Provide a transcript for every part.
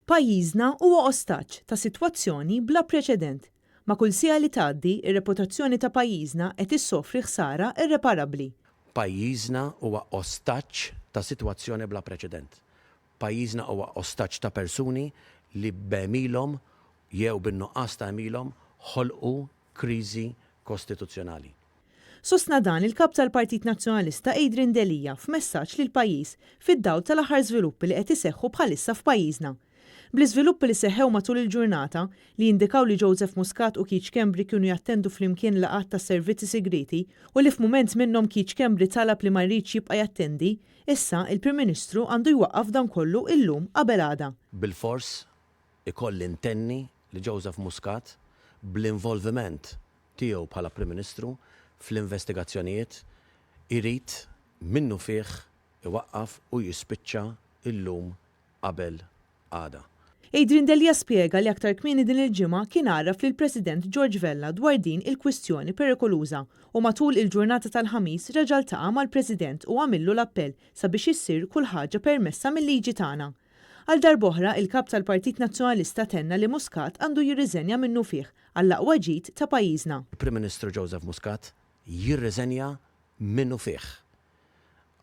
Pajjiżna huwa ostaġġ ta' sitwazzjoni bla preċedent. Ma' kull siegħa li tgħaddi, ir-reputazzjoni ta' pajjiżna qed issofri ħsara irreparabbli. Pajjiżna huwa ostaġġ ta' sitwazzjoni bla preċedent. Pajjiżna huwa ostaġġ ta' persuni li b'għemilhom jew bin-nuqqas ta' għemilhom ħolqu kriżi kostituzzjonali. Sostna dan il-Kap tal-Partit Nazzjonalista Adrian Delia f'messaġġ lill-pajjiż fid-dawl tal-aħħar żviluppi li qed iseħħu bħalissa f'pajjiżna. Bl-iżviluppi li seħħew matul il-ġurnata, li jindikaw li Joseph Muscat u Keith Schembri kienu jattendu flimkien laqgħat tas-servizzi sigrieti u li f'mument minnhom Keith Schembri talab li ma jridx jibqa' jattendi, issa il-Prim Ministru għandu jwaqqaf dan kollu illum qabel għada. Bilfors ikolli ntenni li Joseph Muscat bl-involviment tiegħu bħala Prim Ministru fl-investigazzjonijiet irid minnufih iwaqqaf u jispiċċa illum qabel għada. Adrian Delia spjega li aktar kmieni din il-ġimgħa kien għarraf lill-President George Vella dwar din il-kwistjoni perikoluża u matul il-ġurnata tal-Ħamis reġa' ltaqa' mal-President u għamillu l-appell sabiex issir kull ħaġa permessa mil-liġi tagħna. Għal darb'oħra, il-Kap tal-Partit Nazzjonalista tenna li Muscat għandu jirriżenja minnufih għall-aqwa ġid ta' pajjiżna. Il-Prim Ministru Joseph Muscat jirriżenja minnufih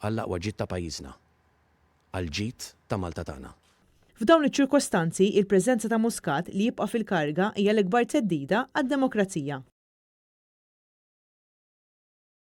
għall-aqwa ġid ta' pajjiżna, għall-ġid ta' Malta tagħna. F'dawn iċ-ċirkostanzi, il-preżenza ta' Muscat li jibqa' fil-kariga hija l-ikbar theddida għad-demokrazija.